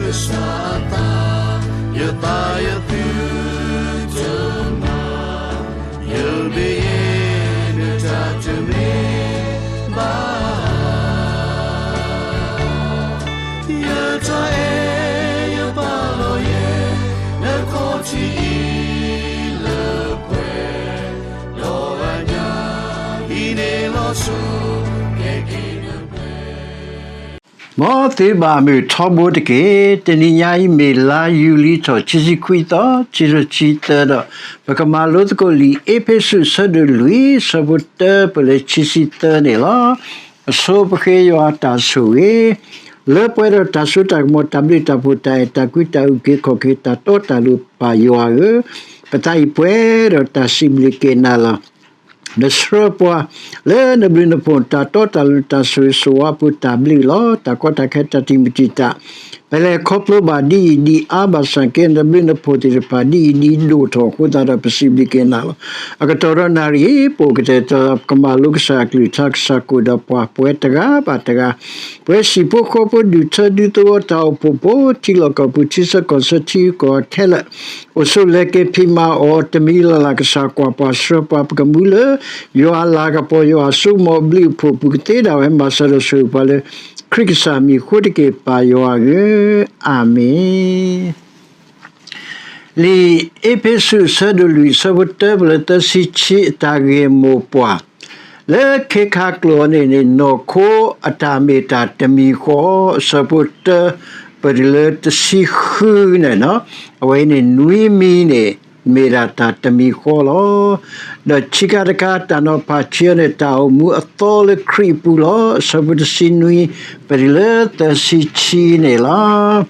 ကစၢ်အသး, ယသးယသုတမၤ, ယမ့ၢ်ယဲနတၢ်တမ့ၢ်ဘၣ်. ယတၢ်အဲၣ်ယပာ်လီၤယဲ နခီၣ်ထံးအံၤလၢပှဲၤ, ဒီးအညၣ်အံၤန့ၣ်လီၤဆီ ကဲက့ၤနပှဲၤ မ်သုဘၣ်မုာ်ထီဘိတက့ၢ်. တနံၤညါအံၤမ့ၢ်လါယူၤလံထီၣ်ခံဆံခွံသီ, ခံကထိခံဆံသၢဒီး ပကမၤလိသကိးလံာ်အ့းဖ့းစူး အဆၢဒိၣ်လွံၢ် အဆၢဖိတၢပၢၢ်လၢခံဆံသၢန့ၣ်လီၤ. အဆိပဃ့ယွၤတၢ်ဆိၣ်ဂ့ၤ, လၢပှဲၤဒီးတၢ်စိတၢ်ကမီၤ တၢ်ဘျုးတၢ်ဖှိၣ် တၢ်အဲၣ်တၢ်ကွံ တၢ်အုၣ်က့ၤခီၣ်က့ၤ တၢ်တီတၢ်လိၤ ပၢ်ယွၤဧၢ, ပသးအံၤပှဲၤဒီးတၢ်စံးဘျုးက့ၤနၤလီၤ. နဆှၢပှၤလၢနဘျုးနဖှိၣ် တၢ်တီတၢ်လိၤ တၢ်ဆိၣ်ဂ့ၤဆိၣ်ဝါအပူၤ တၢ်ဘျုးလီၤ. တၢ်ကီတၢ်ခဲ တၢ်တံာ်မုၢ်တံာ်တာ် ပလဲၤခီဖျိဘၣ်ဒ်အံၤဒ်အါဘၣ်ဆၣ်က့ နဘျုးနဖှိၣ်သ့ၣ်တဖၣ် ဒ်အံၤဒ်အံၤဒိၣ်ထီၣ်အဃိသတးဒီး ပစံးဘျုးက့ၤနၤလီၤ. အကတီၢ်ဒီးနၣ်ရံၣ် ပအိၣ်ကတဲာ်ကတီၤ ပကမၤလိကစၢ်အကလုၢ်ကထါ ကစၢ်ကိၣ်ဒီးပှၤ ပဝဲတဂၤဘၣ်တဂၤ ပဝဲဟံၣ်ဖိဃီဖိ ဒူၣ်ထၢဒူသဝီ တၢ်အိၣ်ဖှိၣ်ဖိ ထံလီၢ်ကီၢ်ပူၤ ထံဆၢကီၢ်ဆၢ ထံဂုၤကီၢ်ဂၤခဲလၢာ် အိၣ်ဆူၣ်လဲၤက့ၤဖံးမၤအီၣ် တမံၤလၢ်လၢ် ကစၢ်ကွၢ်ပှၤဆှၢပှၤ ပကမူလၢ ယွၤအလၤကပီၤ ယွၤအစိကမီၤအဘျုးအဖှိၣ်အပူၤ ကသ့ဒၣ်ဝဲ မၤစၢၤဒီးဆိၣ်ဂ့ၤပှၤလၢ ခရံာ်ကစၢ်မံၤအဃိတက့ၢ် ပၢ်ယွၤဧၢ, အၤမ့ၣ်. လံာ်အ့းဖ့းစူး အဆၢဒိၣ်လွံၢ် အဆၢဖိတၢပၢၢ်လၢသၢဆံခံ အတၢ်ဂ့ၢ်မိၢ်ပှၢ် လၢခ့ခါကျိာ်အံၤန့ၣ်န့ၣ် နီၢ်ခိအတၢ်မ့ၢ်တၢ်တမံၤဃီ အဆၢဖိတၢပၢၢ်တုၤလၢတဆံဃုန့ၣ်, အဝဲအံၤန့ၣ် နွံမံန့ၣ် မ့ၢ်ဒၣ်တၢ်တမံၤဃီလီၤ. ဒီးဆံးခါတခါ တၢ်နီၤဖးခံအံၤန့ၣ် တၢ်အိၣ်မူအသီလၢခရံာ်အပူၤလီၤ. အဆၢဖိတဆံနွံ ပတုၤလၢသၢဆံခံန့ၣ်လီၤ.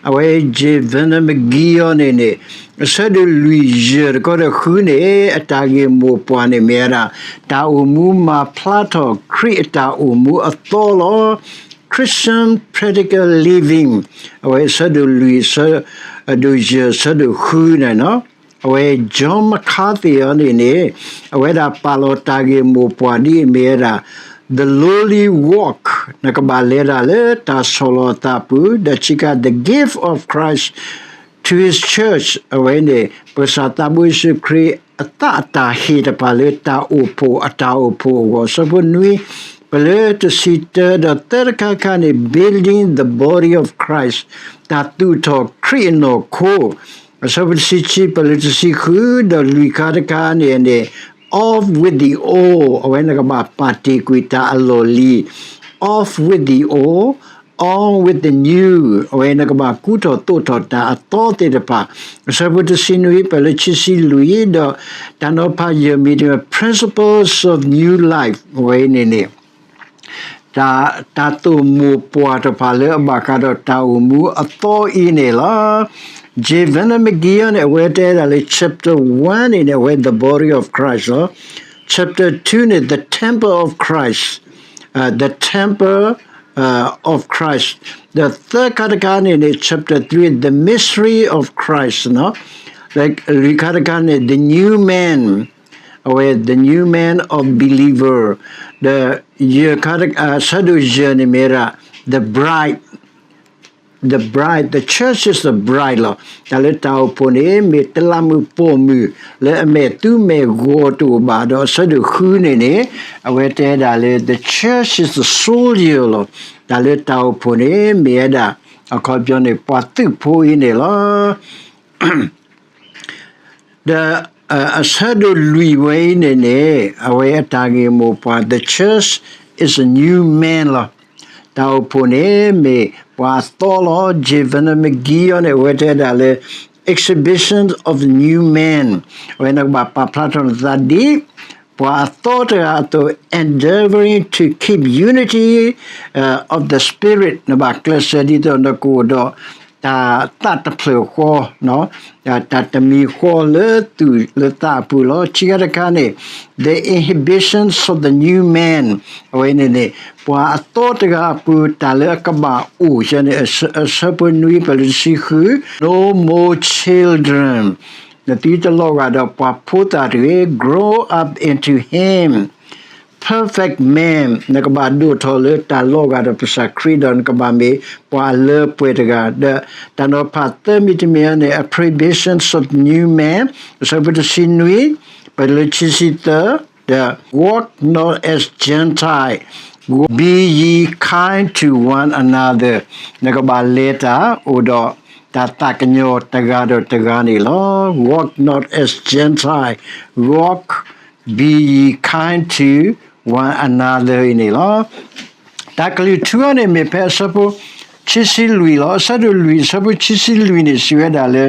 အဝဲ J Vernon McGee အံၤန့ၣ်န့ၣ် အဆၢဒိၣ်လွံၢ်ယဲၢ်တခီဒီးဃုန့ၣ် အတၢ်ဂ့ၢ်မိၢ်ပှၢ်န့ၣ်မ့ၢ်ဝဲဒၣ် တၢ်အိၣ်မူမၤဖျါထီၣ်ခရံာ်အတၢ်အိၣ်မူအသီလီၤ. Christian practical living အဝဲအဆၢဒိၣ်လွံၢ် အဆၢဒိၣ်ယဲၢ် အဆၢဒိၣ်ဃုန့ၣ်, အဝဲ John MacArthur အံၤန့ၣ်န့ၣ် အဝဲဒၣ်ပာ်လီၤတၢ်ဂ့ၢ်မိၢ်ပှၢ်ဒ်အမ့ၢ်ဝဲဒၣ် The Lowly Walk နကဘၣ်လဲၤတၢ်လၢတၢ်ဆီၣ်လီၤအသးပူၤ, ဒီးဆံးခါ The Gift of Christ to His Church အဝဲန့ၣ် ပကစၢ်သးဘိယ့ၣ်ၡူးခရံာ်အသးအတၢ်ဟ့ၣ်တဖၣ်လၢတၢ်အိၣ်ဖှိၣ်အတၢ်အိၣ်ဖှိၣ်အဂီၢ်, အဆၢဖိနွံ ပတုၤလၢတဆံတၢ, ဒီးသၢတခါတခါန့ၣ် Building the Body of Christ တၢ်သူၣ်ထီၣ်ခရံာ်အနီၢ်ခိ, အဆၢဖိတဆံခံ ပတုၤလၢတဆံဃု, ဒီးလွံၢ်ခါတခါန့ၣ်န့ၣ် Off with the old အဝဲနကဘၣ်ပာ်တ့ၢ်ကွံာ်တၢ်အလီၢ်လံၤ, Off with the old, on with the new အဝဲနကဘၣ်ကူထီၣ်သိးထီၣ်တၢ်အသီသ့ၣ်တဖၣ်, အဆၢဖိတဆံနွံ ပတုၤလၢခံဆံလွံၢ်, ဒီးတၢ်နီၤဖးယဲၢ်မံၤတမံၤ Principles of New Life အဝဲန့ၣ်န့ၣ် တၢ်သိၣ်မိၢ်ပှၢ်တဖၣ်လၢအဘၣ်ဃးဒီးတၢ်အိၣ်မူအသီအံၤန့ၣ်လီၤ. J Vernon McGee န့ၣ် အဝဲတဲဒၣ်လၢ chapter one န့ၣ်န့ၣ် အဝဲ the body of Christ လီၤ. Chapter two န့ၣ် the temple of Christ, the temple of Christ, ဒီးသၢခါတခါန့ၣ်န့ၣ် chapter three, the mystery of Christ လီၤ. လွံၢ်ခါတခါန့ၣ် the new man, အဝဲ the new man of believer, ဒီးယဲၢ်ခါတခါ, အဆၢဒိၣ်ယဲၢ်န့ၣ်မ့ၢ်ဝဲဒၣ် the bride, the bride, the church is the bride လီၤ. တၢ်လၢတၢ်အိၣ်ဖှိၣ်န့ၣ် မ့ၢ်တလးမုၢ်ပိာ်မုၢ်လၢအမဲာ်သူမဲာ်ဂီၤတအိၣ်ဘၣ်, ဒီးအဆၢဒိၣ်ဃုန့ၣ်န့ၣ် အဝဲတဲဒၣ်လၢ the church is the soldier လီၤ. တၢ်လၢတၢ်အိၣ်ဖှိၣ်န့ၣ် မ့ၢ်ဝဲဒၣ် အခီပညီန့ၣ် ပှၤသုးဖိအံၤန့ၣ်လီၤ. ဒီးအဆၢဒိၣ်လွံၢ်ဝဲအံၤန့ၣ်န့ၣ် အဝဲအတၢ်ဂ့ၢ်မိၢ်ပှၢ် the church is a new man လီၤ. တၢ်အိၣ်ဖှိၣ်န့ၣ် မ့ၢ်ပှၤအသီလီၤ. J Vernon McGee န့ၣ် အဝဲတဲဒၣ်လၢ exhibition of the new man အဝဲနကဘၣ်ပာ်ဖျါထီၣ်နသးဒ် ပှၤအသီတဂၤအသိး endeavoring to keep unity of the spirit နဘၣ်ကျဲးစၢးဒ်သိးနကအိၣ်ဒီး တၢ်သးတဖျၢၣ်ဃီ, တၢ်တမံၤဃီလၢသူၣ်လၢသးအပူၤလီၤ. ခံခါတခါန့ၣ် the inhibitions of the new man အဝဲန့ၣ်န့ၣ် ပှၤအသီတဂၤအပူၤ တၢ်လၢအကဘၣ်အိၣ်န့ၣ် အဆၢဖိနွံ ပတုၤလၢတဆံဃု, no more children နသုတလီၤဂာ်ဒီးပှၤဖိသၣ်တဂ့ၤ, grow up into him, perfect man, နကဘၣ်ဒိၣ်ထီၣ်လၢတၢ်လီၤဂာ်ဒီးကစၢ်ခရံာ်ဒီး နကဘၣ်မ့ၢ်ပှၤလၢပှဲၤတဂၤ, ဒီးတၢ်နီၤဖးသၢမံၤတမံၤန့ၣ် apprehension of new man, အဆၢဖိတဆံနွံ, ပလၢခံဆံသၢ, ဒီး walk not as Gentile, be ye kind to one another, နကဘၣ်လဲၤတၢ်အိၣ်ဒီးတၢ်သးကညီၤတဂၤဒီးတဂၤန့ၣ်လီၤ. Walk not as Gentile, walk, be ye kind to one another အံၤန့ၣ်လီၤ. တၢ်ကလုၢ်ထူအံၤန့ၣ်မ့ၢ်ဖဲအဆၢဖိခံဆံလွံၢ်လီၤ. အဆၢဒိၣ်လွံၢ် အဆၢဖိခံဆံလွံၢ်န့ၣ် စံးဝဲဒၣ်လၢ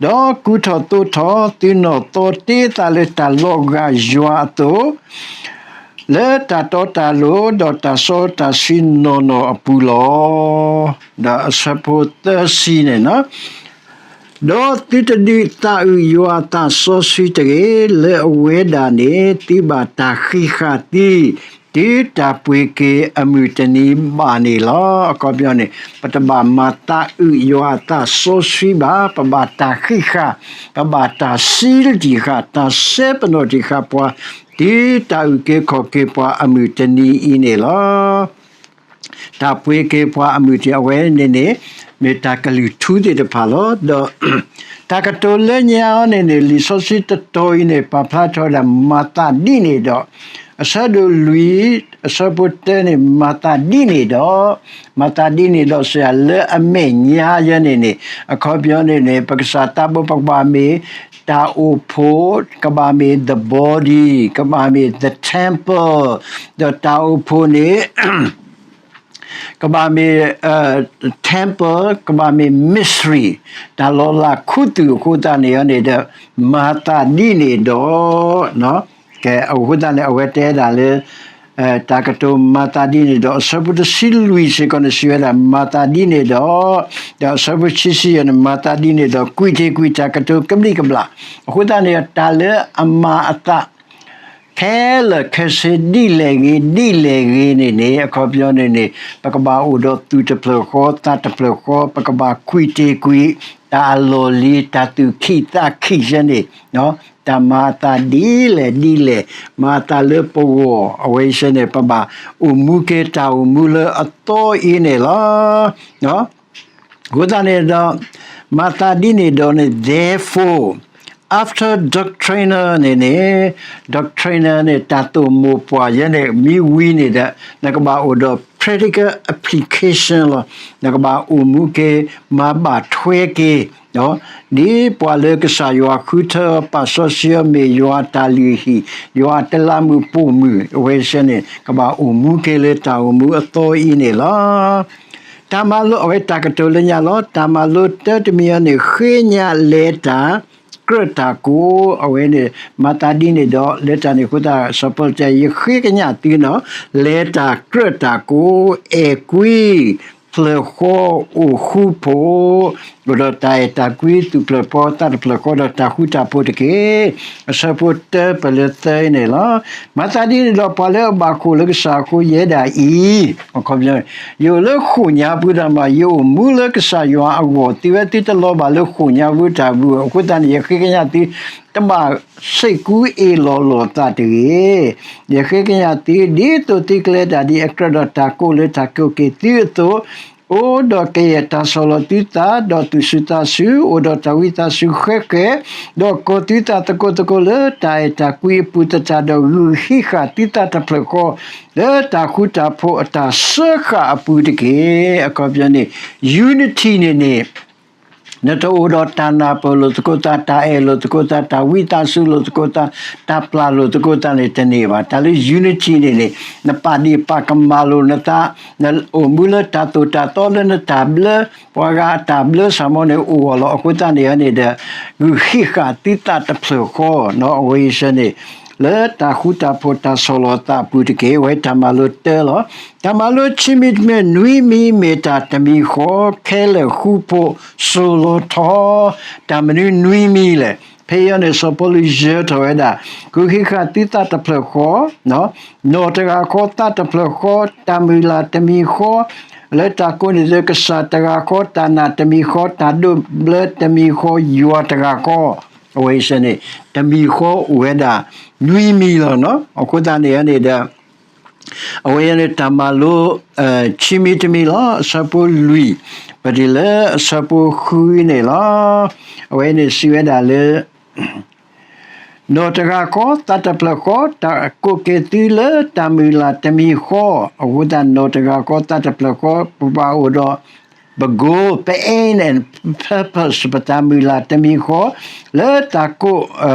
ဒီးကူထီၣ်သိးထီၣ်သုနီၢ်သီတ့သးလၢတၢ်လီၤဂာ်ယွၤအသိး, လၢတၢ်တီတၢ်လိၤ ဒီးတၢ်စီတၢ်ဆှံနီၢ်နီၢ်အပူၤလီၤ. ဒီးအဆၢဖိသၢဆံန့ၣ်, ဒီးသုတဒုးသးအုးယွၤအသးစီဆှံတဂ့ၤ, လၢအဝဲဒၣ်န့ၣ် သုဘၣ်တၢ်ဃံးဃာ်သံ တုၤတၢ်ပှ့ၤက့ၤအမုၢ်တနံၤဘၣ်န့ၣ်လီၤ. အခီပညီန့ၣ် ပတဘၣ်မၤသးအုးယွၤအသးစီဆှံဘၣ်, ပဘၣ်တၢ်ဃံးဃာ်, ပဘၣ်တၢ်စံးတံၢ်ဃာ်, တၢ်စဲပနီၣ်တံၢ်ဃာ်ပှၤ, တုၤတၢ်အုၣ်က့ၤခီၣ်က့ၤပှၤအမုၢ်တနံၤအံၤန့ၣ်လီၤ. တၢ်ပှ့ၤက့ၤပှၤအမုၢ်တနံၤ အဝဲန့ၣ်န့ၣ် မ့ၢ်တၢ်ကလုၢ်ထူသ့ၣ်တဖၣ်လီၤ. ဒီးတၢ်ကတိၤလၢညါအံၤန့ၣ်န့ၣ် လံာ်စီဆှံတတီၤအံၤန့ၣ် ပာ်ဖျါထီၣ်ဝဲဒၣ် မၤသးဒ်န့ၣ်ဒီး, အဆၢဒိၣ်လွံၢ် အဆၢဖိတၢန့ၣ် မၤသးဒ်န့ၣ်ဒီး, မၤသးဒ်န့ၣ်ဒီး စံးလၢအမဲာ်ညါယဲန့ၣ်န့ၣ် အခီပညီန့ၣ်န့ၣ် ပကစၢ်သးဘိ ပကဘၣ်မ့ၢ်တၢ်အိၣ်ဖှိၣ်, ကဘၣ်မ့ၢ် the body, ကဘၣ်မ့ၢ် the temple, ဒီးတၢ်အိၣ်ဖှိၣ်န့ၣ် ကဘၣ်မ့ၢ် temple, ကဘၣ်မ့ၢ် mystery, တၢ်လီၤလးခူသူၣ်အဃိသတးန့ၣ်န့ၣ်ဒီး မၤသးဒ်န့ၣ်ဒီး, ကဲ အဃိသတးန့ၣ် အဝဲတဲဒၣ်လၢ တၢ်ကတိၤမၤသးဒ်န့ၣ်ဒီး အဆၢဖိတဆံလွံၢ်စ့ၢ်ကီးန့ၣ် စံးဝဲဒၣ် မၤသးဒ်န့ၣ်ဒီး, ဒီးအဆၢဖိခံဆံယဲၢ်န့ၣ် မၤသးဒ်န့ၣ်ဒီး ကွံာ်တ့ၢ်ကွံာ် တၢ်ကတိၤကဘျံးကဘျၣ်, အဃိသတးန့ၣ် တၢ်လၢအမၤအသး ခဲလၢာ်ခဲဆ့ဒ်လဲၣ်ဂ့ၤ ဒ်လဲၣ်ဂ့ၤန့ၣ်န့ၣ် အခီပညီန့ၣ်န့ၣ် ပကဘၣ်အိၣ်ဒီးသူၣ်တဖျၢၣ်ဃီ သးတဖျၢၣ်ဃီ ပကဘၣ်ကွံာ်တ့ၢ်ကွံာ် တၢ်အလီၢ်လံၤ တၢ်သူၣ်ခံးသးခံးယဲန့ၣ်, တၢ်မၤအသးဒ်လဲၣ်ဒ်လဲၣ် မၤအသးလၢပဂီၢ် အဝဲအံၤန့ၣ် ပဘၣ်အိၣ်မူက့ၤတၢ်အိၣ်မူလၢအသီအံၤန့ၣ်လီၤ. အဃိသတးန့ၣ်ဒီး မၤသးဒ်န့ၣ်ဒီးန့ၣ် therefore, after doctrine န့ၣ်န့ၣ် doctrine န့ၣ် တၢ်သိၣ်မိၢ်ပှၢ်ယဲန့ၣ် မ့ၢ်ဝံၤန့ၣ်ဒီး နကဘၣ်အိၣ်ဒီး practical application လီၤ. နကဘၣ်အိၣ်မူက့ၤ မၤဘၣ်ထွဲက့ၤ ဒ်ပှၤလၢကစၢ်ယွၤဃုထၢပာ်စီဆှံအီၤ မ့ၢ်ယွၤအတၢ်လုၢ်ဟံၣ် ယွၤအတလးမုၢ်ပိာ်မုၣ် အဝဲသ့ၣ်န့ၣ် ကဘၣ်အိၣ်မူက့ၤလၢတၢ်အိၣ်မူအသီအံၤန့ၣ်လီၤ. တၢ်မၤလိ အဝဲတၢ်ကတိၤလၢညါလီၤ. တၢ်မၤလိတၢတမံၤအံၤန့ၣ် ဃ့ညါလဲၤတၢ် ကြၢးတၢ်ကိး အဝဲန့ၣ် မၤသးဒ်န့ၣ်ဒီး လဲၤတၢ်န့ၣ်အဃိသတး စီၤပီလူးတဲ ယဃ့ကညးသုနီၤ လဲၤတၢ်ကြၢးတၢ်ကိး အဲၣ်ကွံ ဖျၢၣ်ဃီ အိၣ်ဃူဖိး အိၣ်ဒီးတၢ်အဲၣ်တၢ်ကွံ သူၣ်ဖျၢၣ်ဃီ သးတဖျၢၣ်ဃီ ဒီးတၢ်ဃူတၢ်ဖိးတက့ၢ်. အဆၢဖိတၢပလၢသၢအံၤန့ၣ်လီၤ. မၤသးဒ်န့ၣ်ဒီး ပှၤလၢအဘၣ်ဃိၣ်လၢကစၢ်အဃိ ယဲဒၣ်အံၤ ယအိၣ်လၢဃိာ်ညါပူၤတၢ်မး ယအိၣ်မူလၢကစၢ်ယွၤအဂီၢ် သုဝဲသုတလီၤဘၣ်လၢဃိာ်ညါပူၤတၢ်ဘၣ် အဃိသတးန့ၣ် ယဃ့ကညးသု တဘၣ်စ့ၢ်ကီးအ့ၣ်လိာ်လိာ်သးတဂ့ၤ. ယဃ့ကညးသု ဒ်သိးသုကလဲၤတၢ်ဒ်အကြၢးဒီးတၢ်ကိးလၢတၢ်ကိးက့ၤသုအသိး, အိၣ်ဒီးကယဲၢ်တၢ်ဆီၣ်လီၤသုသး ဒီးသူၣ်စူၤသးစူၤ, အိၣ်ဒီးတၢ်ဝံသးစူၤဃဲဃဲ, ဒီးကိးသုသးသကိးသကိးလၢတၢ်အဲၣ်တၢ်ကွံအပူၤသတးဒီး ဂုာ်ဟံးဃာ်သုသးတဖျၢၣ်ဃီ လၢတၢ်ဃူတၢ်ဖိးအတၢ်စၢဃာ်အပူၤတက့ၢ်. အခီပညီန့ၣ် unity န့ၣ်န့ၣ် နတအိၣ်ဒီးတၢ်နၢ်ပၢၢ်လိာ်သကိးသး, တၢ်အဲၣ်လိာ်သကိးသး, တၢ်ဝံသးစူၤလိာ်သကိးသး, တၢ်ပျၢ်လိာ်သကိးသးန့ၣ်တန့ၢ်ဘၣ်. တၢ်လၢ unity န့ၣ်န့ၣ် နပာ်ဒ့ၣ်ပာ်ကမၣ်လိာ်နသး, နအိၣ်မူလၢတၢ်သိၣ်တၢ်သီလၢနတၢ်ဘျၢ, ပှၤဂၤအတၢ်ဘျၢစ့ၢ်မီၤန့ၣ်အိၣ်အီၤလီၤ. အဃိသတးန့ၣ်န့ၣ်ဒီး ဂုာ်ဟံးဃာ်သုသးတဖျၢၣ်ဃီ အဝဲအံၤန့ၣ် လၢတၢ်ဃူတၢ်ဖိးတၢ်ဆီၣ်လီၤသးအပူၤတက့ၢ်. အဝဲတၢ်မၤလိတၢလီၤ. တၢ်မၤလိခံမံၤတမံၤ နွံမံၤမ့ၢ်တၢ်တမံၤဃီ ခဲလၢာ်ဃူဖိးစိၤလီၤထီ, တၢ်မနုၤနွံမံၤလဲၣ်. ဖဲအံၤန့ၣ် စီၤပီလူးယၢၤထီၣ်ဝဲဒၣ် ဂုာ်ဟံးဃာ်သုသးတဖျၢၣ်ဃီ, နီၢ်တဂၤဃီ သးတဖျၢၣ်ဃီ, တၢ်မုၢ်လၢ်တမံၤဃီ, လၢတၢ်ကိးန့ၣ်သု ကစၢ်တဂၤဃီ, တၢ်နာ်တမံၤဃီ, တၢ်ဒိးဘျၢတမံၤဃီ, ယွၤတဂၤဃီ, အဝဲအံၤန့ၣ် တမံၤဃီအိၣ်ဝဲဒၣ် နွံမံၤလီၤ. အဃိသတးန့ၣ်န့ၣ်ဒီး အဝဲန့ၣ်တၢ်မၤလိ ခံမံၤတမံၤလီၤ. အဆၢဖိလွံၢ် ပတုၤလၢအဆၢဖိဃုန့ၣ်လီၤ. အဝဲန့ၣ်စံးဝဲဒၣ်လၢ နီၢ်တဂၤဃီ သးတဖျၢၣ်ဃီ တၢ်ကိးက့ၤသုလၢတၢ်မုၢ်လၢ်တမံၤဃီ, အဃိသတးနီၢ်တဂၤဃီ သးတဖျၢၣ်ဃီ ပဘၣ်အိၣ်ဒီး ပ goal ပ aim and purpose ပတၢ်မုၢ်လၢ်တမံၤဃီ လၢတၢ်ကိး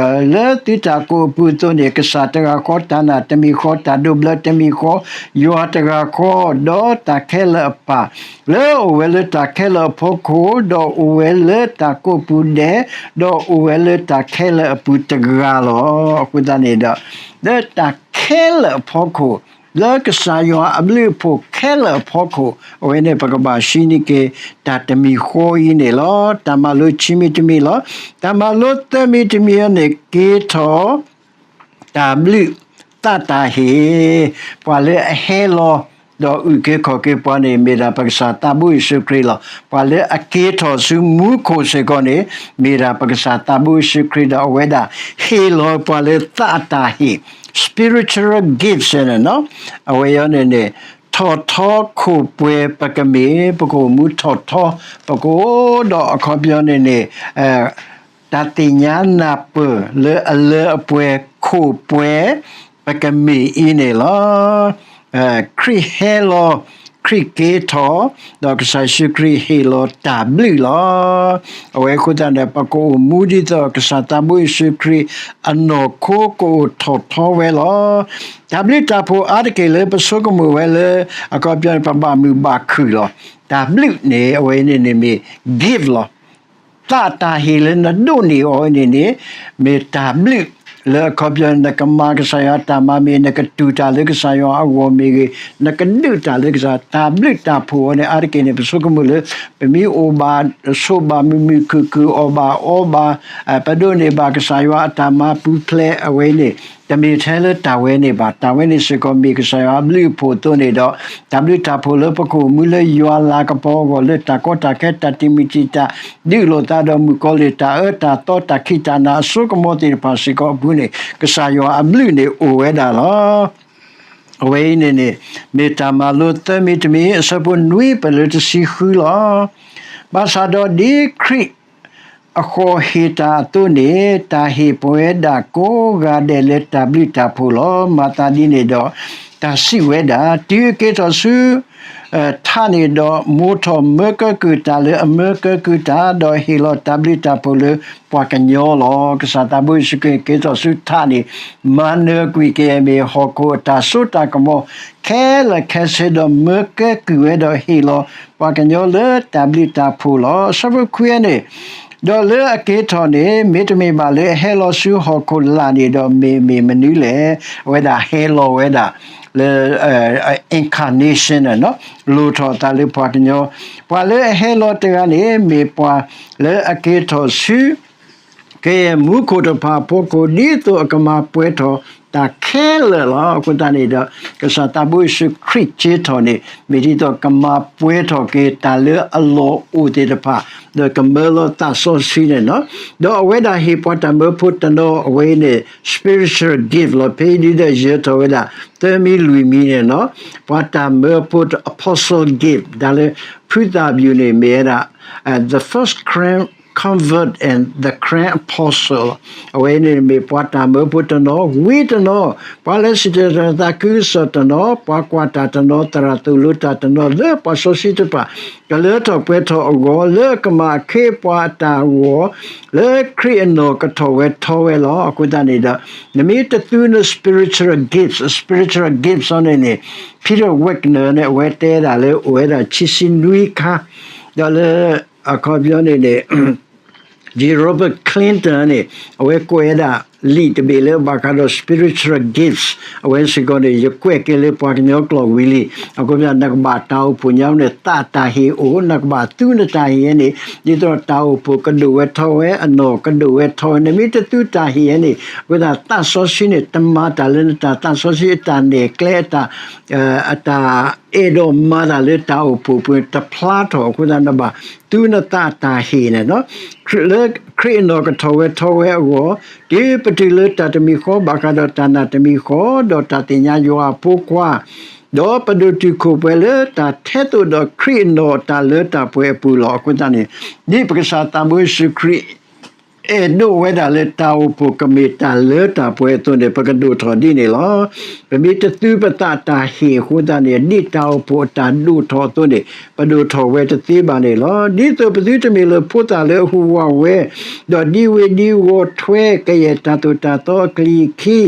လၢသုတၢ်ကိးအပူၤအသိးန့ၣ် ကစၢ်တဂၤဃီ တၢ်နာ်တမံၤဃီ တၢ်ဒိးဘျၢတမံၤဃီ, ယွၤတဂၤဃီ ဒီးတၢ်ခဲလၢာ်အပၢ် လၢအအိၣ်ဝဲလၢတၢ်ခဲလၢာ်အဖီခိၣ်, ဒီးအိၣ်ဝဲလၢတၢ်ကိးပူၤဒဲး, ဒီးအိၣ်ဝဲလၢတၢ်ခဲလၢာ်အပူၤတဂၤလီၤ. အဃိသတးန့ၣ်ဒီး လၢတၢ်ခဲလၢာ်အဖီခိၣ်, လၢကစၢ်ယွၤအဘျုးအဖှိၣ်ခဲလၢာ်အဖီခိၣ်, အဝဲန့ၣ်ပကဘၣ်ဟံးန့ၢ်က့ၤ တၢ်တမံၤဃီအံၤန့ၣ်လီၤ. တၢ်မၤလိခံမံၤတမံၤလီၤ. တၢ်မၤလိသၢမံၤတမံၤအံၤန့ၣ် က့ၤထီၣ် တၢ်ဘျုးသးတၢ်ဟ့ၣ်, ပှၤလၢအဟဲလီၤ ဒီးအုၣ်က့ၤခီၣ်က့ၤပှၤန့ၣ် မ့ၢ်ဒၣ်ပကစၢ်သးဘိယ့ၣ်ၡူးခရံာ်လီၤ. ပှၤလၢအက့ၤထီၣ်ဆူမူခိၣ်စ့ၢ်ကီးန့ၣ် မ့ၢ်ဒၣ်ပကစၢ်သးဘိယ့ၣ်ၡူးခရံာ် ဒီးအဝဲဒၣ်ဟ့ၣ်လီၤပှၤလၢသးအတၢ်ဟ့ၣ် spiritual gifts န့ၣ်လီၤ. အဝဲအံၤန့ၣ်န့ၣ် ထီၣ်ထီခိၣ်ပှဲၤပကမ့ၢ်, ပကအိၣ်မူထီၣ်ထီ, ပကအိၣ်ဒီးအခီပညီန့ၣ်န့ၣ် တၢ်သ့ၣ်ညါနၢ်ပၢၢ်လၢအလၢအပှဲၤခိၣ်ပှဲၤ ပကမ့ၢ်အံၤန့ၣ်လီၤ. ခရံာ်ဟဲလီၤ, ခရံာ်က့ၤထီၣ်, ဒီးကစၢ်ယ့ၣ်ၡူးခရံာ်ဟ့ၣ်လီၤတၢ်ဘျုးလီၤ. အဝဲအဃိသတးန့ၣ် ပကအိၣ်မူဒ်သိးကစၢ်သးဘိယ့ၣ်ၡူးခရံာ်အနီၢ်ခိကအိၣ်ထီၣ်ထီဝဲလီၤ. တၢ်ဘျုးတၢ်ဖှိၣ်အါတက့ၢ်လၢပဆိကမိၣ်ဝဲလၢ အခီပညီန့ၣ် ပဘၣ်မုာ်ဘၣ်ခုၣ်လီၤ. တၢ်ဘျုးန့ၣ် အဝဲန့ၣ်န့ၣ်မ့ၢ် gift လီၤ. သးတၢ်ဟ့ၣ်လၢနဒိးန့ၢ်အီၤန့ၣ်န့ၣ် မ့ၢ်တၢ်ဘျုးလၢအခီပညီ နကမၤကစၢ်ယွၤအတၢ်မၤမ့ၢ် နကတူၢ်တၢ်လၢကစၢ်ယွၤအဂီၢ်မ့ၢ်ဂ့ၤ, နကဒုးတၢ်လၢကစၢ် တၢ်ဘျုးတၢ်ဖှိၣ်အီၤန့ၣ် အါတက့ၢ်န့ၣ် ပဆိကမိၣ်လၢ ပမ့ၢ်အိၣ်ဘၣ်ဆိးဘၣ်မုာ်မုာ်ခုၣ်ခုၣ် အီၣ်ဘၣ်အီဘၣ် ပဒိးန့ၢ်ဘၣ်ကစၢ်ယွၤအတၢ်မၤပူၤဖျဲးအဝဲန့ၣ် တမ့ၢ်ထဲလၢတၢ်ဝဲန့ၣ်ဘၣ်. တၢ်ဝဲန့ၣ်စ့ၢ်ကီးမ့ၢ်ကစၢ်ယွၤအဘျုးအဖှိၣ်အသိးန့ၣ်ဒီး တၢ်ဘျုးတၢ်ဖှိၣ်လၢပကအိၣ်မူလၢယွၤလၤကပီၤအဂီၢ် လၢတၢ်ကီတၢ်ခဲ တၢ်တံာ်မုၢ်တံာ်တာ် ဒုးလိာ်သးဒီးမုၣ်ကီၤလံၢ် တၢ်အၢတၢ်သီ တၢ်ခံးတၢ်နၤအစိကမီၤသ့ၣ်တဖၣ်စ့ၢ်ကီးအပူၤန့ၣ် ကစၢ်ယွၤအဘျုးန့ၣ်အိၣ်ဝဲဒၣ်လီၤ. အဝဲအံၤန့ၣ်န့ၣ် မ့ၢ်တၢ်မၤလိသၢမံၤတမံၤ အဆၢဖိနွံ ပလၢတဆံဃုလီၤ. ဘၣ်ဆၣ်ဒီးဒ်ခရံာ် အဃီၣ်ဟ့ၣ်တၢ်အသိးန့ၣ် တၢ်ဟ့ၣ်ပဝဲဒၣ်ကိးဂၤဒဲးလၢတၢ်ဘျုးတၢ်ဖှိၣ်လီၤ. မၤသးဒ်န့ၣ်ဒီး တၢ်စံးဝဲဒၣ်, တုၤအက့ၤထီၣ်ဆူ ထးန့ၣ်ဒီး မိၣ်ထီၣ်မၢကဲကုၢ်တၢ်လၢအမၢကဲကုၢ်တၢ်, ဒီးဟ့ၣ်လီၤတၢ်ဘျုးတၢ်ဖှိၣ်လၢပှၤကညီလီၤ. ကစၢ်သးဘိယ့ၣ်ၡူးခရံာ်က့ၤထီၣ်ဆူထးန့ၣ် မၤနၢၤကွံာ်က့ၤအမ့ၢ် ဟီၣ်ခိၣ်အတၢ်စိတၢ်ကမီၤ ခဲလၢာ်ခဲဆ့ဒီး မၢကဲကုၢ်ဝဲဒီးဟ့ၣ်လီၤပှၤကညီလၢတၢ်ဘျုးတၢ်ဖှိၣ်လီၤ. အဆၢဖိခွံန့ၣ်, ဒီးလၢအက့ၤထီၣ်န့ၣ် မ့တမ့ၢ်ဘၣ်လၢအဟဲလီၤဆူဟီၣ်ခိၣ်လာ်န့ၣ်ဒီး မ့မ့ၢ်မနုၤလဲၣ်. အဝဲဒၣ်ဟဲလီၤဝဲဒၣ်လၢ incarnation လိၣ်ထီၣ်အသးလၢပှၤကညီ, ပှၤလၢအဟဲလီၤတဂၤန့ၣ် မ့ၢ်ပှၤလၢအက့ၤထီၣ်ဆူ ကယဲၢ်မူခိၣ်တဖၣ်အဖီခိၣ် ဒ်သိးအကမၤပှဲၤထီၣ်တၢ်ခဲလၢာ်လီၤ. အဃိသတးန့ၣ်ဒီး ကစၢ်သးဘိယ့ၣ်ၡူးခရံာ်က့ၤထီၣ်န့ၣ် မ့ၢ်ဒ်သိးကမၤပှဲၤထီၣ်က့ၤတၢ်လၢအလီၢ်အိၣ်သ့ၣ်တဖၣ် ဒီးကမၢလီၤသးစီဆှံန့ၣ်လီၤ. ဒီးအဝဲဒၣ်ဟ့ၣ်ပှၤတၢ်မၢဖိတနီၤ အဝဲအံၤန့ၣ် spiritual gift လီၤ. ဖဲအံၤဒ်ဒီးယၢၤထီၣ်ဝဲဒၣ် သၢမံၤလွံၢ်မံၤန့ၣ်လီၤ. ပှၤတၢ်မၢဖိ apostle gift တၢ်လၢဖုသၣ်ဘျုးန့ၣ် မ့ၢ်ဝဲဒၣ် the first Karen convert and the Karen apostle အဝဲန့ၣ်မ့ၢ်ပှၤတၢ်မၢဖိတနီၤ, ဝံၤတနီၤ ပှၤလၢစံၣ်တဲၤတဲလီၤသးခုကစီၣ်တနီၤ, ပှၤကွၢ်တၢ်တနီၤ, သရၣ်သိၣ်လိတၢ်တနီၤ လၢပှၤစီဆှံတဖၣ် ကလၢထီၣ်ပှဲၤထီၣ်အဂီၢ် လၢကမၤအခ့အပှၤအတၢ်ဂီၤ လၢခရံာ်အနီၢ်ကထီၣ်ဝဲထီဝဲလီၤ. အဃိသတးန့ၣ်ဒီး နမ့ၢ်တသူန spiritual gifts, spiritual gifts အီၤန့ၣ်န့ၣ် Peter Wagner န့ၣ် အဝဲတဲဒၣ်လၢအိၣ်ဝဲဒၣ်ခံဆံနွံခါ, ဒီးလၢအခီပညီန့ၣ်န့ၣ် Robert Clinton န့ၣ် အဝဲကွဲးဝဲဒၣ်လံာ်တဘ့ၣ်လၢဘၣ်ဃးဒီး spiritual gifts အဝဲစ့ၢ်ကီးန့ၣ် ယကွဲးက့ၤလၢပှၤကညီကျိာ်ဝံၤလံ. အဃိပညီ နကဘၣ်တၢ်အိၣ်ဖှိၣ်ညါန့ၣ် သးတၢ်ဟ့ၣ်အိၣ်, နကဘၣ်သူနတၢ်ဟ့ၣ်အံၤန့ၣ် ဒ်သိးတၢ်အိၣ်ဖှိၣ်ကဒိၣ်ဝဲထီဝဲ, အနီၢ်ကဒိၣ်ဝဲထီဝဲ, နမ့ၢ်တသူတၢ်ဟ့ၣ်အံၤန့ၣ် အဃိသတးသးစီဆှံန့ၣ် တမၤတၢ်လၢနတၢ်, သးစီဆှံအတၢ်နဲၣ်ကျဲ အတၢ် အတၢ် အဲၣ်ဒိးမၤတၢ်လၢတၢ်အိၣ်ဖှိၣ်ပူၤ တဖျါထီၣ်အဃိသတး နဘၣ်သူနသးတၢ်ဟ့ၣ်န့ၣ်လီၤ. လၢခရံာ်အနီၢ်ကထီၣ်ဝဲထီဝဲအဂီၢ်, တုၤပတုၤလၢတၢ်တမံၤဃီ ဘၣ်ဃးဒီးတၢ်နာ်တမံၤဃီ, ဒီးတၢ်သ့ၣ်ညါယွၤအဖိခွါ, ဒီးပဒိၣ်တုာ်ခိၣ်ပှဲၤလၢတၢ်ထဲသိးဒီးခရံာ်အနီၢ်တၢ်လၢတၢ်ပှဲၤအပူၤလီၤ. အဃိသတးန့ၣ်, ဒ်ပကစၢ်သးဘိယ့ၣ်ၡူးခရံာ် အဲၣ်ဒိးဝဲဒၣ်လၢတၢ်အိၣ်ဖှိၣ်ကမ့ၢ်တၢ်လၢတၢ်ပှဲၤအသိးန့ၣ် ပကဒိၣ်ထီၣ်ဒ်န့ၣ်လီၤ. ပမ့ၢ်တသူပသးတၢ်ဟ့ၣ်အဃိသတးန့ၣ်, ဒ်တၢ်အိၣ်ဖှိၣ်အတၢ်ဒိၣ်ထီၣ်အသိးန့ၣ် ပဒိၣ်ထီၣ်ဝဲတသ့ဘၣ်န့ၣ်လီၤ. ဒ်သိးပသုတမ့ၢ်လၢဖိသၣ်လၢအဟူးဝးဝဲ, ဒီးဒံဝ့ၤဒံဝီၤထွဲကယဲၢ်တၢ်သိၣ်တၢ်သီအကလံၤအခံ,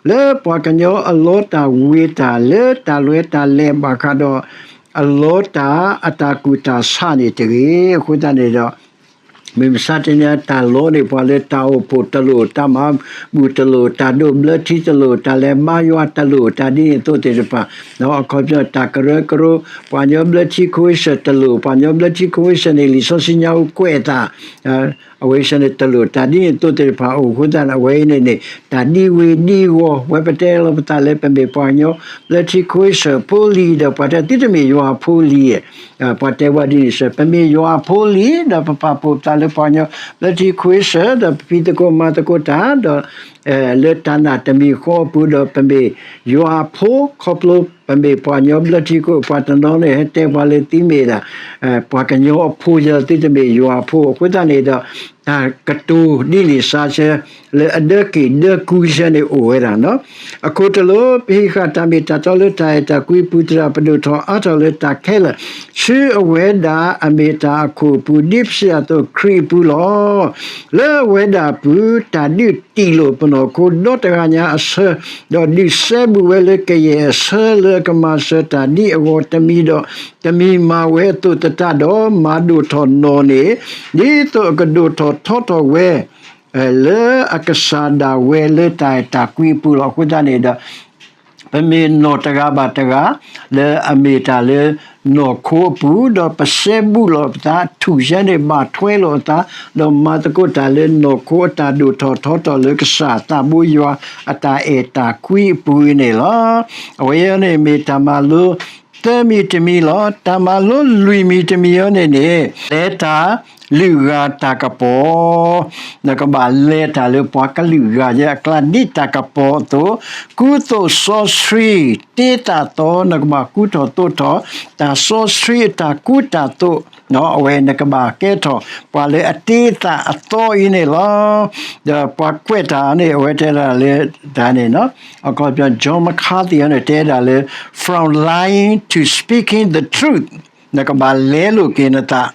လၢပှၤကညီအလီတၢ်ဝ့ၤတၢ်လၢတၢ်လွဲတၢ်လဲၤဘၣ်ဃးဒီး အလီတၢ်အတၢ်ကူၣ်တၢ်ဆးန့ၣ်တဂ့ၤ. အဃိသတးန့ၣ်ဒီး မုၢ်မဆါတနံၤအံၤ တၢ်လီန့ၢ်ပှၤလၢတၢ်အိၣ်ဖှိၣ်တလိၣ်, တၢ်မၤဘူၣ်တလိၣ်, တၢ်ဒိးဘျၢထံတလိၣ်, တၢ်လဲၤဘါယွၤတလိၣ်, တၢ်ဒ်န့ၣ်အသိးသ့ၣ်တဖၣ်, အခီပညီ တၢ်ကရၢကရိ, ပှၤကညီဘျၢထံ commission တလိၣ်, ပှၤကညီဘျၢထံ commission န့ၣ် လံာ်စီဆှံညါအူကွဲးအသး အဝဲစ့ၢ်န့ၣ်တလိၣ်, တၢ်ဒ်န့ၣ်အသိးသ့ၣ်တဖၣ်အိၣ်အဃိသတးန့ၣ် အဝဲအံၤန့ၣ်န့ၣ် တၢ်ဒံဝ့ၤဒံဝီၤ, ဝဲပတဲလီၤပသးလၢပမ့ၢ်ပှၤကညီဘျၢထံ commission ဖိလံၤဒီး ပှၤတဲသုတမ့ၢ်ယွၤအဖိလံၤ, ပှၤတဲဝဲဒ်န့ၣ်စ့ၢ်, ပမ့ၢ်ယွၤအဖိလံၤ ဒီးပပာ်ဖှိၣ်ပသးလၢပှၤကညီဘျၢထံ commission ဒီးပဖံးသကိးမၤသကိးတၢ် ဒီး လၢတၢ်နာ်တမံၤဃီအပူၤဒီး ပမ့ၢ်ယွၤအဖိ ခီဖျိပမ့ၢ်ပှၤကညီဘျၢထံ ပှၤတနီၤန့ၣ် ဟဲတဲပှၤလၢသုမ့ၢ်ဒၣ် ပှၤကညီအဖိယဲ သုတမ့ၢ်ယွၤအဖိ အဃိသတးန့ၣ်ဒီး တၢ်ကတိၤဒ်န့ၣ်စ့ၢ် လၢအဒၢက့ၤဒၢကူစ့ၢ်န့ၣ်အိၣ်ဝဲဒၣ် အခိၣ်တလိၣ် ပဟံးဃာ်တၢ်မ့ၢ်တၢ်တီလၢတၢ်အဲၣ်တၢ်ကွံအပူၤသတး ပဒိၣ်ထီၣ်အါထီၣ်လၢတၢ်ခဲလၢာ် ဆူအဝဲဒၣ်အမ့ၢ်တၢ်အခိၣ်အပူၤ ဒ်ပစံးအသိးခရံာ်အပူၤလီၤ. လၢအဝဲဒၣ်အပူၤ တၢ်ဒုးတံၢ်လိာ်ပနီၢ်ခိဒီတဂၤညါအဆၢ, ဒီးဒုးစဲဘူးဝဲလၢကယဲၢ်အဆၢလၢအကမၤစၢၤတၢ်ဒ်အဂီၢ်တမံၤဒီးတမံၤမၤဝဲအသိးသတးဒီး မၤဒိၣ်ထီၣ်နီၢ်န့ၣ် ဒ်သိးအကဒိၣ်ထီၣ်ထီထီၣ်ဝဲ လၢအကစၢ်ဒၣ်ဝဲလၢတၢ်အဲၣ်တၢ်ကွံအပူၤလီၤ. အဃိသတးန့ၣ်ဒီး ပမ့ၢ်နီၢ်တဂၤဘၣ်တဂၤ လၢအမ့ၢ်တၢ်လၢနီၢ်ခိအပူၤ ဒီးပစဲဘူးလိာ်ပသး ထူၣ်စ့ၢ်န့ၣ်ဘၣ်ထွဲလိာ်အသး ဒီးမၤသကိးတၢ်လၢနီၢ်ခိအတၢ်ဒိၣ်ထီၣ်ထီထီၣ်လၢကစၢ်သးဘိယွၤအတၢ်အဲၣ်တၢ်ကွံအပူၤန့ၣ်လီၤ. အဝဲအံၤန့ၣ်မ့ၢ်တၢ်မၤလိ သၢမံၤတမံၤလီၤ. တၢ်မၤလိလွံၢ်မံၤတမံၤအံၤန့ၣ်န့ၣ် လဲၤတၢ်လုၢ်ဂၤတၢ်ကပီၤ နကဘၣ်လဲၤတၢ်လၢပှၤကလုာ်ဂၤယဲအကျါ ဒ်တၢ်ကပီၤအသိး, ကူသိးစီဆှံ တ့သးသီ နကဘၣ်ကူထီၣ်သိးထီၣ် တၢ်စီဆှံအတၢ်ကူတၢ်သိး, အဝဲနကဘၣ်ကဲထီၣ်ပှၤလၢအတ့သးအသီအံၤန့ၣ်လီၤ. ဒီးပှၤကွဲးတၢ်န့ၣ် အဝဲတဲဒၣ်လၢတၢ်န့ၣ် အခီပညီ John MacArthur န့ၣ် တဲဒၣ်လၢ from lying to speaking the truth နကဘၣ်လဲလိာ်က့ၤနသး,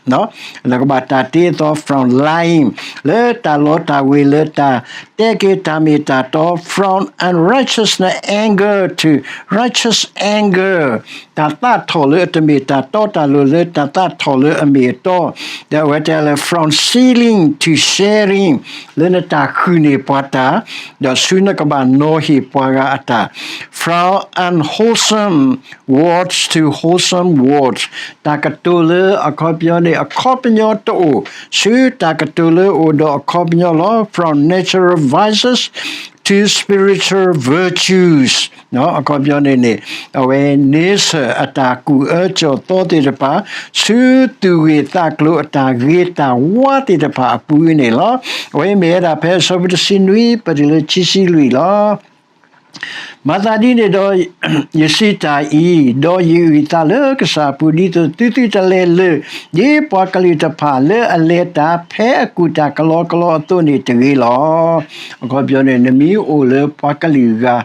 နကဘၣ်တၢ်တ့အသီ from lying လၢတၢ်လီတၢ်ဝ့ၤ လၢတၢ်တဲက့ၤတၢ်မ့ၢ်တၢ်တီ from unrighteousness anger to righteous anger တၢ်သးထီၣ်လၢအတမ့ၢ်တၢ်တီတၢ်လိၤ လၢတၢ်သးထီၣ်လၢအမ့ၢ်အတီ, ဒီးအဝဲတဲလၢ from stealing to sharing လၢနတၢ်ဃုန့ၢ်ပှၤတၢ်, ဒီးဆူနကဘၣ်နီၤဟ့ၣ်ပှၤဂၤအတၢ်, from unwholesome words to wholesome words တၢ်ကတိၤလၢအခီပညီန့ၣ် အခီပညီတအိၣ် ဆူတၢ်ကတိၤလၢအိၣ်ဒီးအခီပညီလီၤ. From natural vices to spiritual virtues အခီပညီန့ၣ်န့ၣ် အဝဲန့ဆၢၣ်အတၢ်ကူၣ်အၢကၠီၣ်သီသ့ၣ်တဖၣ် ဆူသူၣ်ဂ့ၤသးကျိၤအတၢ်ဂ့ၤတၢ်ဝါသ့ၣ်တဖၣ်အပူၤန့ၣ်လီၤ. အဝဲမ့ၢ်ဝဲဒၣ်ဖဲအဆၢဖိတဆံနွံ ပတုၤလၢခံဆံလွံၢ်လီၤ. မၤသးဒ်န့ၣ်ဒီး ယစံးတၢ်အံၤ, ဒီးယအုၣ်ယသးလၢကစၢ်အပူၤ ဒ်သိးသုသုတလဲၤလၢာ် ဒ်ပှၤကလုာ်တဖၣ်လၢအလဲၤတၢ်ဖဲအကူၣ်တၢ်ကလီကလီအသိးန့ၣ်တဂ့ၤလီၤ. အခီပညီန့ၣ် နမ့ၢ်အိၣ်လၢပှၤကလုာ်ဂၤ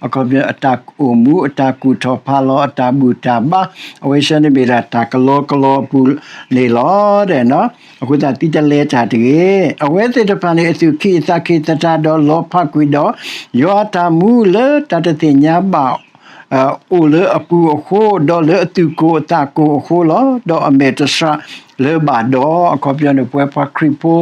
အခီပညီအတၢ်အိၣ်မူ အတၢ်ကူၣ်ထီၣ်ဖးလီၤ အတၢ်ဘူၣ်တၢ်ဘါ အဝဲစ့ၢ်န့ၣ်မ့ၢ်ဒၣ်တၢ်ကလီကလီအပူၤန့ၣ်လီၤ. အဃိသတးသုတလဲၤတၢ်တဂ့ၤ. အဝဲသ့ၣ်တဖၣ်န့ၣ် အသူၣ်ကံၢ်အသးကံၢ်သတးဒီးလီၤဖးကွံာ်ဒီး ယွၤအတၢ်မူလၢတၢ်တသ့ၣ်ညါဘၣ် အိၣ်လၢအပူၤအဃိ, ဒီးလၢအသူၣ်ကိၢ်အသးကိၢ်အဃိလီၤ. ဒီးအမဲာ်တဆှးလၢၤဘၣ်ဒီး အခီပညီန့ၣ် ပဝဲပှၤခရံာ်ဖိ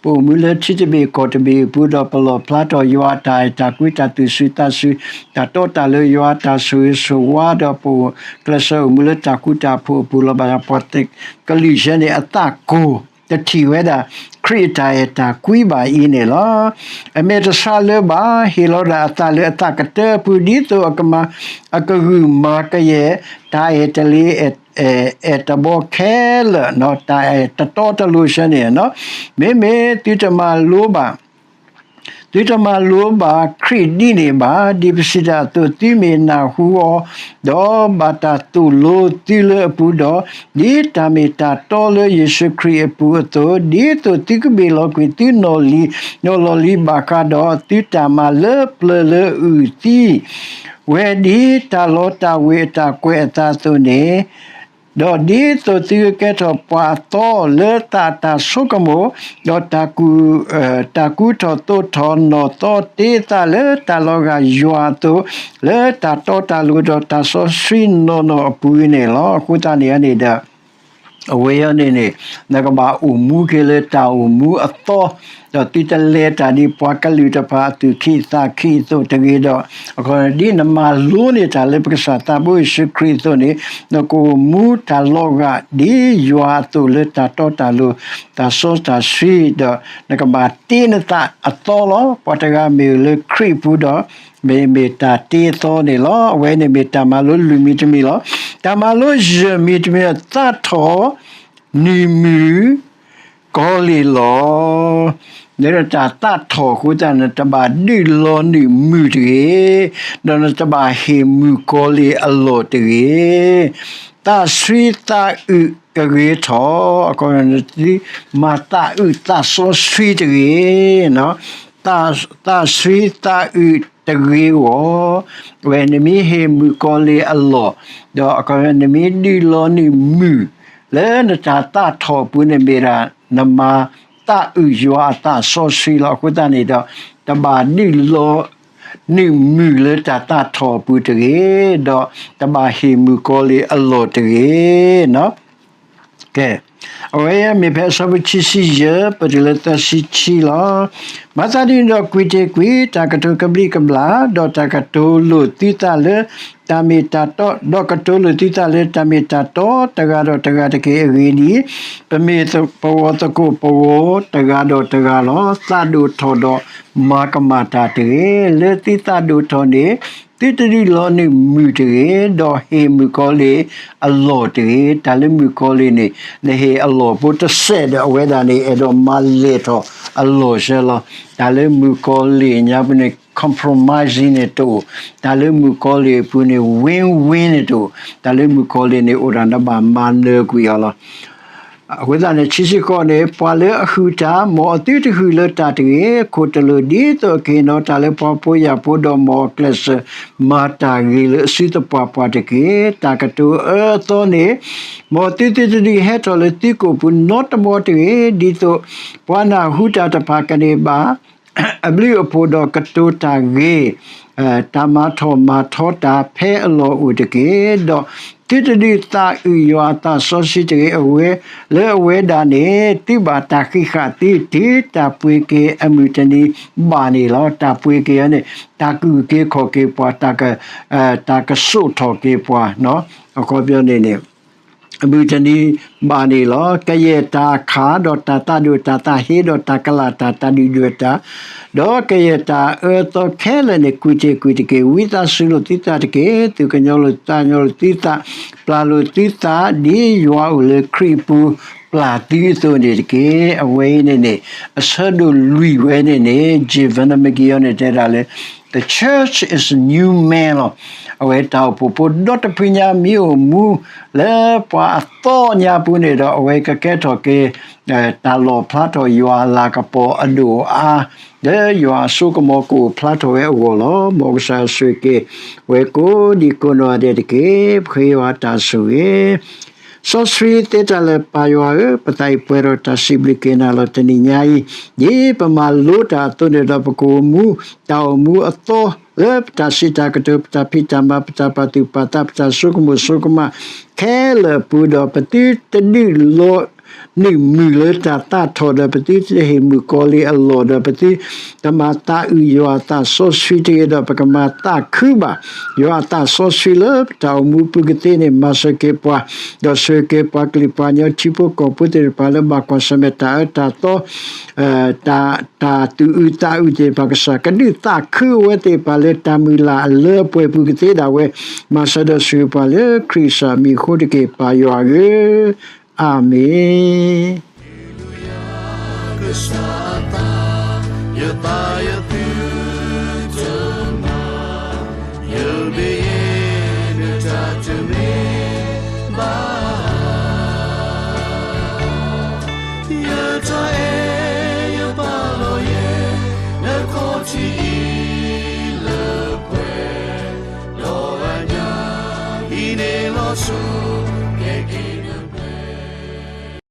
ပအိၣ်မူလၢထံတဘ့ၣ်ကီၢ်တဘ့ၣ်အပူၤ ဒီးပလီၣ်ဖျါထီၣ်ယွၤအတၢ်အဲၣ်တၢ်ကွံ တၢ်သူၣ်စူၤသးစူၤ တၢ်တီတၢ်လိၤ ယွၤအတၢ်ဆိၣ်ဂ့ၤဆိၣ်ဝါ ဒီးပအိၣ်ကျဲးစၢးအိၣ်မူလၢတၢ်ဃူတၢ်ဖိးအပူၤလီၤ. ဘၣ်ဆၣ်ပှၤကလုာ်ယဲန့ၣ် အသးကိၢ် တထံၣ်ဝဲဒၣ်ခရံာ် ခရံာ်အတၢ်အဲၣ်တၢ်ကွံဘၣ်အံၤန့ၣ်လီၤ. အမဲာ်တဆှးလၢၤဘၣ်, ဟ့ၣ်လီၤဒၣ်အသးလၢအသးကတၢၢ်အပူၤ ဒ်သိးအကမၤ အကဂုာ်မၤကယဲၢ် တၢ်အဲၣ်တလ့ အဲၣ်တဘီခဲလၢာ်, တၢ်အဲၣ်တတီတလိၤဆၢန့ၣ်, မ့မ့ၢ်သုတမၤလိဘၣ် သုတမၤလိဘၣ်ခရံာ်ဒ်န့ၣ်ဘၣ်. ဒ်ပစံးတၢ်အသိး သုမ့ၢ်နၢ်ဟူအီၤ, ဒီးဘၣ်တၢ်သိၣ်လိသုလၢအပူၤဒီး, ဒ်တၢ်မ့ၢ်တၢ်တီလၢယ့ၣ်ၡူးခရံာ်အပူၤအသိး, ဒ်သိးသုကဘ့ၣ်လီၤကွံာ်သုနီၢ်လံၤ, နီၢ်လီၤလံၤဘၣ်ဃးဒီးသုတၢ်မၤလၢပျၢၤလၢအုၣ်သံ ဝဲဒ်တၢ်လီတၢ်ဝ့ၤအတၢ်ကွဲးအသးအသိးန့ၣ်, ဒီးဒ်သိးသုကကဲထီၣ်ပှၤအသီလၢသးအတၢ်ဆိကမိၣ်, ဒီးတၢ်ကူၣ်, တၢ်ကူထီၣ်သိးထီၣ်နီၣ်သီတ့သးလၢတၢ်လီၤဂာ်ယွၤအသိး, လၢတၢ်တီတၢ်လိၤဒီးတၢ်စီဆှံနီၢ်နီၢ်အပူၤန့ၣ်လီၤ. အဃိသတးန့ၣ်န့ၣ်ဒီး အဝဲအံၤန့ၣ်န့ၣ် နကဘၣ်အိၣ်မူက့ၤလၢတၢ်အိၣ်မူအသီ, ဒီးသုတလဲၤတၢ်ဒ်ပှၤကလုာ်တဖၣ်အသူၣ်ခံသးခံအသိးတဂ့ၤဒီး, အခီဒ်နမၤလိန့ၢ်တၢ်လၢပကစၢ်သးဘိယ့ၣ်ၡူးခရံာ်အသိးန့ၣ်, နကအိၣ်မူတၢ်လီၤဂာ်ဒ်ယွၤအသိးလၢတၢ်တီတၢ်လိၤ, တၢ်စီတၢ်ဆှံ, ဒီးနကဘၣ်တ့နသးအသီလီၤ. ပှၤတဂၤမ့ၢ်အိၣ်လၢခရံာ်အပူၤဒီး မ့မ့ၢ်တၢ်တ့အသီန့ၣ်လီၤ. အဝဲန့ၣ်မ့ၢ်တၢ်မၤလိလွံၢ်မံၤတမံၤလီၤ. တၢ်မၤလိယဲၢ်မံၤတမံၤ သးထီၣ် နုာ်မုၣ်ကီၤလံၢ်လီၤ. လၢနတၢ်သးထီၣ်အဃိသတး နတဘၣ်ဒုးလီၤနုာ်မုၣ်တဂ့ၤ, ဒီးနတဘၣ်ဟ့ၣ်မုၣ်ကီၤလံၢ်အလီၢ်တဂ့ၤ. သးဆှံသးအုးကဂ့ၤထီၣ်, အခီပညီ နသုမၤသးအုးသးစီဆှံတဂ့ၤ, သးဆှံသးအုးတဂ့ၤအဂီၢ်, အဝဲနမ့ၢ်ဟ့ၣ်မုၣ်ကီၤလံၢ်အလီၢ်, ဒီးအခီပညီ နမ့ၢ်ဒုးလီၤနုာ်မုၣ် လၢနတၢ်သးထီၣ်အပူၤန့ၣ်မ့ၢ်ဒၣ် နမၤသးအုးယွၤအသးစီဆှံလီၤ. အဃိသတးန့ၣ်ဒီး တဘၣ်ဒုးလီၤနုာ်မုၣ်လၢတၢ်သးထီၣ်အပူၤတဂ့ၤ, ဒီးတဘၣ်ဟ့ၣ်မုၣ်ကီၤလံၢ်အလီၢ်တဂ့ၤ. ကဲ, အဝဲအံၤမ့ၢ်ဖဲအဆၢဖိခံဆံယဲၢ် ပတုၤလၢသၢဆံခံလီၤ. မၤသးဒ်န့ၣ်ဒီးကွံာ်တ့ၢ်ကွံာ်, တၢ်ကတိၤကဘျံးကဘျၣ်, ဒီးတၢ်ကတိၤလိာ်သုသးလၢတၢ်မ့ၢ်တၢ်တီ, ဒီးကတိၤလိာ်သုသးလၢတၢ်မ့ၢ်တၢ်တီတဂၤဒီးတဂၤတက့ၢ်. အဂ့ၢ်ဒ်အံၤ, ပမ့ၢ်ပဝီၤသကိးပဝီၤတဂၤဒီးတဂၤလီၤ. သးဒိၣ်ထီၣ်ဒီးမၤကမၣ်တၢ်တဂ့ၤ. လၢသုသးဒိၣ်ထီၣ်န့ၣ် သုတဒုးလီၤနုာ်မုၣ်တဂ့ၤ, ဒီးဟ့ၣ်မုၣ်ကီၤလံၢ်အလီၢ်တဂ့ၤ. တၢ်လၢမုၣ်ကီၤလံၢ်န့ၣ် နဟ့ၣ်အလီၢ်ဖိတစဲးဒီး အဝဲဒၣ်န့ၣ် အဲၣ်ဒိးမၤလဲၢ်ထီၣ်အလီၢ်ဆၢလီၤ. တၢ်လၢမုၣ်ကီၤလံၢ်ညါပူၤန့ၣ် compromising န့ၣ်တအိၣ်, တၢ်လၢမုၣ်ကီၤလံၢ်အပူၤန့ၣ် win-win န့ၣ်တအိၣ်, တၢ်လၢမုၣ်ကီၤလံၢ်န့ၣ်အိၣ်ဒၣ်နဘၣ်မၤနၢၤကွံာ်အီၤလီၤ. အဃိသတးန့ၣ် ခံဆံဃိးန့ၣ် ပှၤလၢအဟုၣ်တၢ်, မ်အသုတဟုၣ်လၢတၢ်တဂ့ၤ, ခိၣ်တလိာ်ဒ်သိးအကဟ့ၣ်နီၤတၢ်လၢပှၤဖိယာ်ဖိဒီး မ်အကျဲးစၢးမၤတၢ်ဂ့ၤလၢအစုသပှၢ်ပှၢ်တက့ၢ်. တၢ်ကတိၤအၢအသီန့ၣ် မ်သုသုတဒုးဟဲထီၣ်လၢသုကိာ်ပူၤနီတဘီတဂ့ၤ, ဒ်သိးပှၤနၢ်ဟူတၢ်တဖၣ်ကန့ၢ်ဘၣ် အဘျုးအဖှိၣ်ဒီးကတိၤတၢ်ဂ့ၤ, တၢ်မၤထီၣ်မၤထီတၢ်ဖဲအလီၢ်အိၣ်တက့ၢ်. ဒီးသုတဒုးသးအုးယွၤအသးစီဆှံတဂ့ၤ, အဝဲ, လၢအဝဲဒၣ်န့ၣ် သုဘၣ်တၢ်ဃံးဃာ်သုတုၤတၢ်ပှ့ၤက့ၤအမုၢ်တနံၤဘၣ်န့ၣ်လီၤ. တၢ်ပှ့ၤက့ၤအီၤန့ၣ် တၢ်ကအုၣ်က့ၤခီၣ်က့ၤပှၤ, တၢ်က, တၢ်ကစိာ်ထီၣ်က့ၤပှၤ, အခီပညီန့ၣ်န့ၣ် အမုၢ်တနံၤဘၣ်န့ၣ်လီၤ. ကယဲၢ်တၢ်အခးဒီးတၢ်သးဒိၣ်တၢ်သးဟ့ဒီးတၢ်ကလၢ်တၢ် တၢ်ဒုၣ်ဒွဲၣ်တၢ်, ဒီးကယဲၢ်တၢ်အၢအသီခဲလၢာ်န့ၣ် ကွံာ်တ့ၢ်ကွံာ်တက့ၢ်. ဝံသးစူၤလိာ်သုသးတက့ၢ်. သူၣ်ကညီၤလိာ်သးကညီၤလိာ်သုသး, ပျၢ်လိာ်သုသး ဒ်ယွၤအိၣ်လၢခရံာ်အပူၤ ပျၢ်သုအသိးန့ၣ်တက့ၢ်. အဝဲအံၤန့ၣ်န့ၣ် အဆၢဒိၣ်လွံၢ်ဝဲန့ၣ်န့ၣ် Jevon McGee အံၤန့ၣ် တဲဒၣ်လၢ The church is new man လီၤ. အဝဲတၢ်အိၣ်ဖှိၣ်ဖိဒီတဖုညါမ့ၢ်အိၣ်မူ လၢပှၤအသီညါပူၤန့ၣ်ဒီး အဝဲကကဲထီၣ်က့ၤ တၢ်လီၣ်ဖျါထီၣ်ယွၤအလၤကပီၤအဒိၣ်အါ လၢယွၤအစိကမီၤကအိၣ်ဖျါထီၣ်ဝဲအဂီၢ်လီၤ. မ်ကစၢ်ဆိၣ်ဂ့ၤက့ၤဝဲကိးဒံးကိးနီၢ်ဂၤဒဲးတက့ၢ်. ပဃ့ယွၤတၢ်ဆိၣ်ဂ့ၤ စီဆှံသ့တၢ်လၢာ်ပၢ်ယွၤဧၢ, ပသးအံၤပှဲၤဒီးတၢ်စံးဘျုးက့ၤနၤလီၤ. တနံၤညါအံၤ ဒ်ပမၤလိတၢ်အသိးန့ၣ်ဒီး ပကအိၣ်မူ တၢ်အိၣ်မူအသီ လၢပတၢ်စံးတၢ်ကတိၤ ပတၢ်ဖံးတၢ်မၤ ပတၢ်ပာ်သူၣ်ပာ်သး ပတၢ်ဆိကမိၣ်ဆိကမး ခဲလၢာ်အပူၤဒီး ပသုတဒုးလီၤ နုာ်မုာ်လၢတၢ်သးထီၣ်ဒီး ပသုတဟ့ၣ်မုၣ်ကီၤလံၢ်အလီၢ်ဒီး ပသုတမၤသးအုးယွၤအသးစီဆှံတဂ့ၤဒီး ပကမၤသးခုဘၣ် ယွၤအသးစီဆှံလၢပတၢ်အိၣ်မူပူၤကသ့န့ၣ် မၤစၢၤက့ၤပှၤ, ဒီးဆှၢက့ၤပှၤကလုာ်ပှၤကညီထံဖိကီၢ်ဖိသ့ၣ်တဖၣ်လၢဘၣ်ကွၢ်ဆၢၣ်မဲာ်တၢ်အၢတၢ်သီ တၢ် တၢ်သူၣ်အုးသးအုးသ့ၣ်တဖၣ် ကစၢ်ကဒုးသးခုဝဲသ့ၣ်တဖၣ်လၢတၢ်မုၢ်လၢ်အလၢအပှဲၤပူၤကသ့ဒၣ်ဝဲ, မၤစၢၤဒီးဆိၣ်ဂ့ၤပှၤလၢခရံာ်ကစၢ်မံၤအဃိတက့ၢ် ပၢ်ယွၤဧၢ, အၤမ့ၣ်. ကစၢ်အသး ယသးယသုတမၤ, ယဘ့ၣ်ယဲ နတၢ်တမ့ၢ်ဘၣ်, ယတၢ်အဲၣ်ယပာ်လီၤယဲ နခီၣ်ထံးအံၤလၢပှဲၤ, ဒီးအညၣ်ဟံးန့ၢ်လီၤဆိ ကဲက့ၤ